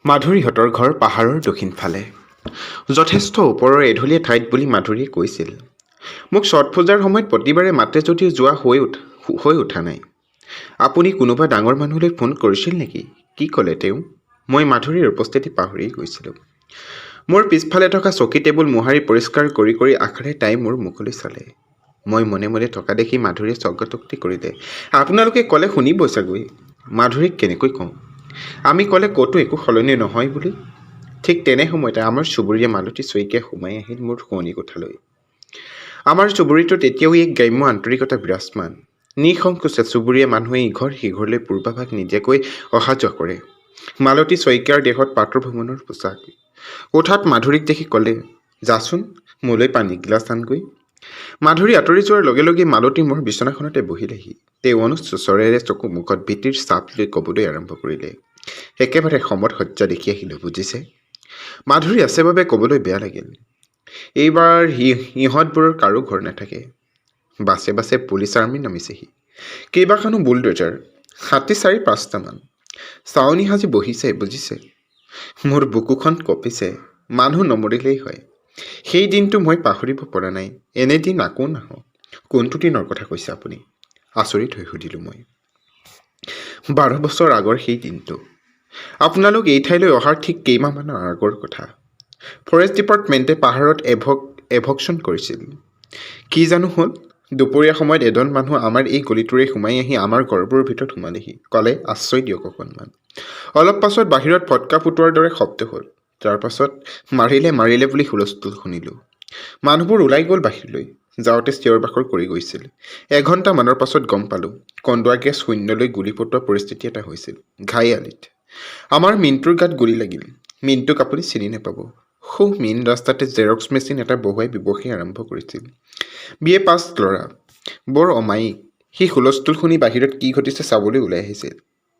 মাধুৰীহঁতৰ ঘৰ পাহাৰৰ দক্ষিণফালে যথেষ্ট ওপৰৰ এঢলীয়া ঠাইত বুলি মাধুৰীয়ে কৈছিল। মোক ছট পূজাৰ সময়ত প্ৰতিবাৰে মাতে যদিও যোৱা হৈ উঠা নাই। আপুনি কোনোবা ডাঙৰ মানুহলৈ ফোন কৰিছিল নেকি? কি ক'লে তেওঁ? মই মাধুৰীৰ উপস্থিতি পাহৰিয়েই গৈছিলোঁ। মোৰ পিছফালে থকা চকী টেবুল মোহাৰি পৰিষ্কাৰ কৰি কৰি আশাৰে তাই মোৰ মুখলৈ চালে। মই মনে মনে থকা দেখি মাধুৰীয়ে স্বগতোক্তি কৰিলে, আপোনালোকে ক'লে শুনিবই চাগৈ। মাধুৰীক কেনেকৈ কওঁ আমি ক'লে ক'তো একো সলনি নহয় বুলি? ঠিক তেনে সময়তে আমাৰ চুবুৰীয়া মালতী শইকীয়া সোমাই আহিল মোৰ শোৱনি কোঠালৈ। আমাৰ চুবুৰীটোত এতিয়াও এক গ্ৰাম্য আন্তৰিকতা বিৰাজমান। নিঃসংকোচে চুবুৰীয়া মানুহে ইঘৰ সিঘৰলৈ পূৰ্বাভাস নিদিয়াকৈ অহা যোৱা কৰে। মালতী শইকীয়াৰ দেহত প্ৰাতঃভ্ৰমণৰ পোছাক। কোঠাত মাধুৰীক দেখি ক'লে, যাচোন, মোলৈ পানী গিলাচ আনগৈ। মাধুৰী আঁতৰি যোৱাৰ লগে লগে মালতী মোৰ বিচনাখনতে বহিলেহি। তেওঁ অনুচ্চ স্বৰেৰে চকু মুখত ভীতিৰ ছাপ লৈ ক'বলৈ আৰম্ভ কৰিলে, একেবাৰে সমত শয্যা দেখি আহিলোঁ বুজিছে। মাধুৰী আছে বাবে ক'বলৈ বেয়া লাগিল। এইবাৰ ইহঁতবোৰৰ কাৰো ঘৰ নাথাকে। বাছে বাছে পুলিচ আৰ্মি নামিছেহি, কেইবাখনো বুলডজাৰ, হাতী চাৰি পাঁচটামান ছাউনি সাজি বহিছে বুজিছে। মোৰ বুকুখন কঁপিছে। মানুহ নমৰিলেই হয়। সেই দিনটো মই পাহৰিব পৰা নাই। এনে দিন আকৌ নাহক। কোনটো দিনৰ কথা কৈছে আপুনি? আচৰিত হৈ সুধিলোঁ মই। 12 বছৰ আগৰ সেই দিনটো। আপোনালোক এই ঠাইলৈ অহাৰ ঠিক কেইমাহমানৰ আগৰ কথা। ফৰেষ্ট ডিপাৰ্টমেণ্টে পাহাৰত এভিকশ্যন কৰিছিল। কি জানো হ'ল, দুপৰীয়া সময়ত এদল মানুহ আমাৰ এই গলিটোৰে সোমাই আহি আমাৰ ঘৰবোৰৰ ভিতৰত সোমালেহি। ক'লে, আশ্ৰয় দিয়ক অকণমান। অলপ পাছত বাহিৰত ফটকা ফুটোৱাৰ দৰে শব্দ হ'ল। তাৰ পাছত মাৰিলে মাৰিলে বুলি হুলস্থুল শুনিলোঁ। মানুহবোৰ ওলাই গ'ল বাহিৰলৈ। যাওঁতে চিঞৰ বাখৰ কৰি গৈছিল। এঘণ্টামানৰ পাছত গম পালোঁ, কন্দুৱা গেছ শূন্যলৈ গুলী পতোৱা পৰিস্থিতি এটা হৈছিল ঘাই আলিত। আমাৰ মিণ্টুৰ গাত গুলী লাগিল। মিণ্টুক আপুনি চিনি নাপাব। সৌ মেইন ৰাস্তাতে জেৰক্স মেচিন এটা বহুৱাই ব্যৱসায় আৰম্ভ কৰিছিল। বি এ পাছ ল'ৰা, বৰ অমায়িক। সি হুলস্থুল শুনি বাহিৰত কি ঘটিছে চাবলৈ ওলাই আহিছিল।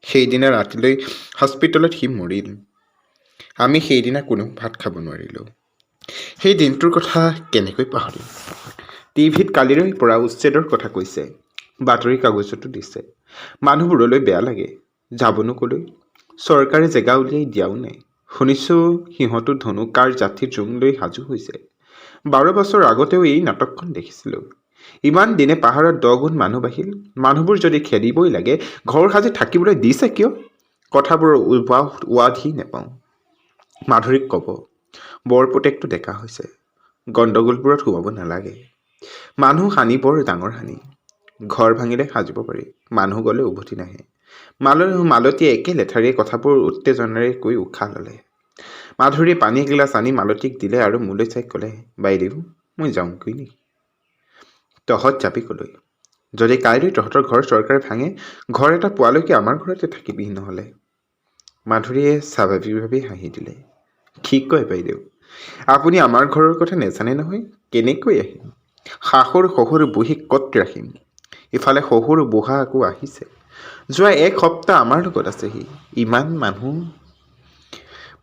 সেইদিনা ৰাতিলৈ হস্পিটেলত সি মৰিল। আমি সেইদিনা কোনেও ভাত খাব নোৱাৰিলোঁ। সেই দিনটোৰ কথা কেনেকৈ পাহৰিম? টিভিত কালিৰে পৰা উচ্ছেদৰ কথা কৈছে, বাতৰি কাগজতো দিছে। মানুহবোৰলৈ বেয়া লাগে। যাবনো ক'লৈ? চৰকাৰে জেগা উলিয়াই দিয়াও নাই। শুনিছোঁ সিহঁতো ধনু কাঁড় যাঠি জোং লৈ সাজু হৈছে। 12 বছৰ আগতেও এই নাটকখন দেখিছিলোঁ। ইমান দিনে পাহাৰত 10 গুণ মানুহ বাঢ়িল। মানুহবোৰ যদি খেদিবই লাগে, ঘৰ সাজি থাকিবলৈ দিছে কিয়? কথাবোৰৰ উৱাদিহ নেপাওঁ। মাধুৰীক ক'ব, বৰ পুতেকটো ডেকা হৈছে, গণ্ডগোলবোৰত সোমাব নালাগে। মানুহ হানি বৰ ডাঙৰ হানি। ঘৰ ভাঙিলে সাজিব পাৰি, মানুহ গ'লে উভতি নাহে। মালতীয়ে একে লেঠাৰিয়ে কথাবোৰ উত্তেজনাৰে কৈ উশাহ ল'লে। মাধুৰীয়ে পানী এগিলাচ আনি মালতীক দিলে আৰু মোলৈ চাই ক'লে, বাইদেউ, মই যাওঁগৈ নেকি? তহঁত যাবি ক'লৈ? যদি কাইলৈ তহঁতৰ ঘৰ চৰকাৰে ভাঙে, ঘৰ এটা পোৱালৈকে আমাৰ ঘৰতে থাকিবি নহ'লে। মাধুৰীয়ে স্বাভাৱিকভাৱেই হাঁহি দিলে। কি কয় বাইদেউ আপুনি? আমাৰ ঘৰৰ কথা নেজানে নহয়। কেনেকৈ আহিম? শাহুৰ শহুৰ বুঢ়ীক ক'ত ৰাখিম? ইফালে শহুৰ বুঢ়া আকৌ আহিছে। যোৱা এক সপ্তাহ আমাৰ লগত আছেহি। ইমান মানুহ!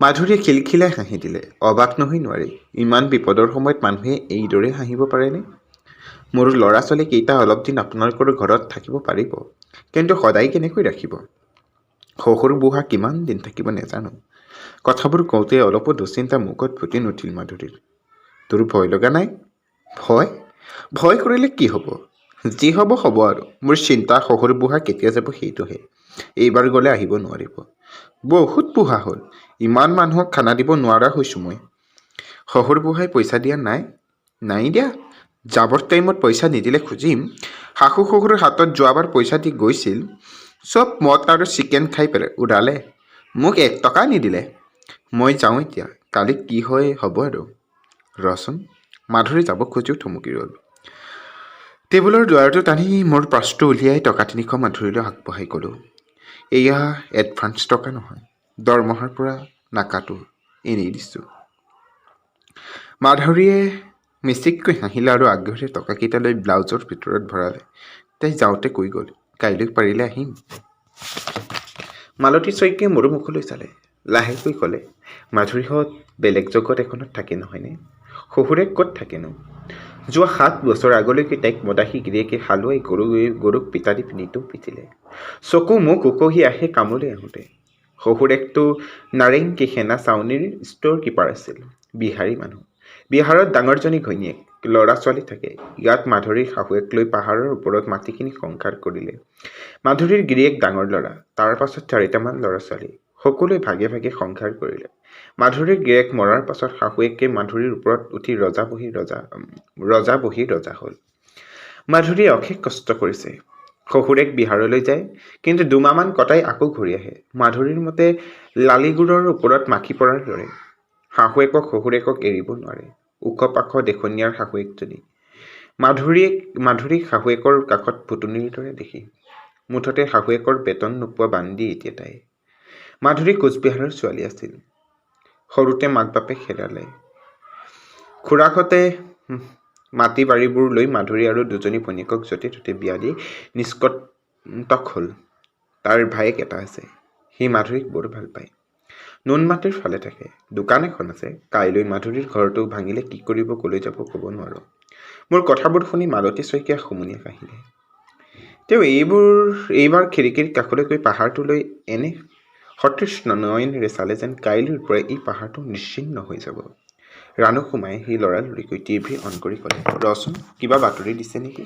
মাধুৰীয়ে খিলখিলাই হাঁহি দিলে। অবাক নহৈ নোৱাৰি। ইমান বিপদৰ সময়ত মানুহে এইদৰে হাঁহিব পাৰেনে? মোৰ ল'ৰা ছোৱালীকেইটা অলপ দিন আপোনালোকৰ ঘৰত থাকিব পাৰিব, কিন্তু সদায় কেনেকৈ ৰাখিব? শহুৰ বুঢ়া কিমান দিন থাকিব নেজানো। কথাবোৰ কওঁতে অলপো দুশ্চিন্তা মুখত ফুটি নুঠিল মাধুৰীৰ। তোৰ ভয় লগা নাই? ভয়? ভয় কৰিলে কি হ'ব? যি হ'ব হ'ব আৰু। মোৰ চিন্তা শহুৰ বুঢ়া কেতিয়া যাব সেইটোহে। এইবাৰ গ'লে আহিব নোৱাৰিব। বহুত বুঢ়া হ'ল। ইমান মানুহক খানা দিব নোৱাৰা হৈছোঁ মই। শহুৰ বুঢ়াই পইচা দিয়া নাই? নাই দিয়া। যাবৰ টাইমত পইচা নিদিলে খুজিম। শাহু শহুৰৰ হাতত যোৱাবাৰ পইচা দি গৈছিল। চব মদ আৰু চিকেন খাই পেলাই উৰালে। মোক 1 টকা নিদিলে। মই যাওঁ এতিয়া। কালি কি হয় হ'ব আৰু। ৰচোন। মাধুৰী যাব খুজিও থমকি ৰ'ল। টেবুলৰ দুৱাৰটো টানি মোৰ পাৰ্চটো উলিয়াই টকা 300 মাধুৰীলৈ আগবঢ়াই ক'লোঁ, এয়া এডভান্স টকা নহয়, দৰমহাৰ পৰা নাকাটো, এনেই দিছোঁ। মাধুৰীয়ে মিচিককৈ হাঁহিলে আৰু আগ্ৰহেৰে টকাকেইটা লৈ ব্লাউজৰ ভিতৰত ভৰালে। তাই যাওঁতে কৈ গ'ল, কাইলৈ পাৰিলে আহিম। মালতী শইকীয়াই মোৰ মুখলৈ চালে। লাহেকৈ ক'লে, মাধুৰীহঁত বেলেগ জগত এখনত থাকে নহয়নে? শহুৰেক ক'ত থাকেনো? যোৱা 7 বছৰ আগলৈকে তাইক মদাহী গিৰিয়েকে হালোৱাই গৰুক পিটা দি নিতৌ পিটিলে। চকু মুখ উখহি আহে কামলৈ আহোঁতে। শহুৰেকটো নাৰেংগী সেনা ছাউনীৰ ষ্ট'ৰ কিপাৰ আছিল। বিহাৰী মানুহ। বিহাৰত ডাঙৰজনী ঘৈণীয়েক, ল'ৰা-ছোৱালী থাকে। ইয়াত মাধুৰীৰ শাহুৱেক লৈ পাহাৰৰ ওপৰত মাটি কিনি সংসাৰ কৰিলে। মাধুৰীৰ গিৰিয়েক ডাঙৰ ল'ৰা, তাৰ পাছত চাৰিটামান ল'ৰা-ছোৱালী। সকলোৱে ভাগে ভাগে সংসাৰ কৰিলে। মাধুৰীৰ গিৰিয়েক মৰাৰ পাছত শাহুৱেকে মাধুৰীৰ ওপৰত উঠি ৰজা বহি ৰজা হ'ল। মাধুৰীয়ে অশেষ কষ্ট কৰিছে। শহুৰেক বিহাৰলৈ যায়, কিন্তু 2 মাহমান কটাই আকৌ ঘূৰি আহে। মাধুৰীৰ মতে লালিগুৰৰ ওপৰত মাখি পৰাৰ দৰে। শাহুৱেকক শহুৰেকক এৰিব নোৱাৰে। ওখ পাখ দেখনিয়াৰ শাহুৱেকজনী। মাধুৰীক শাহুৱেকৰ কাষত ভূতুনীৰ দৰে দেখি। মুঠতে শাহুৱেকৰ বেতন নোপোৱা বান্দী এতিয়া তাই। মাধুৰী কোচবিহাৰৰ ছোৱালী আছিল। সৰুতে মাক বাপেক হেৰালে। খুৰাকহঁতে মাটি বাৰীবোৰ লৈ মাধুৰী আৰু দুজনী ভনীয়েকক য'তে ত'তে বিয়া দি নিষ্কণ্টক হ'ল। তাৰ ভায়েক এটা আছে। সি মাধুৰীক বৰ ভাল পায়। নুনমাটিৰ ফালে থাকে। দোকান এখন আছে। কাইলৈ মাধুৰীৰ ঘৰটো ভাঙিলে কি কৰিব, কলৈ যাব ক'ব নোৱাৰোঁ। মোৰ কথাবোৰ শুনি মালতী শইকীয়া হুমুনিয়াহ কাঢ়িলে। তেওঁ এইবাৰ খিৰিকীৰ কাষলৈ গৈ পাহাৰটোলৈ এনে সতৃষ্ণ নয়নেৰে চালে যেন কাইলৈৰ পৰাই এই পাহাৰটো নিশ্চিহ্ন হৈ যাব। ৰাণু সোমাই আহি লৰালৰিকৈ টিভি অন কৰি ক'লে, "ৰচোন, কিবা বাতৰি দিছে নেকি?"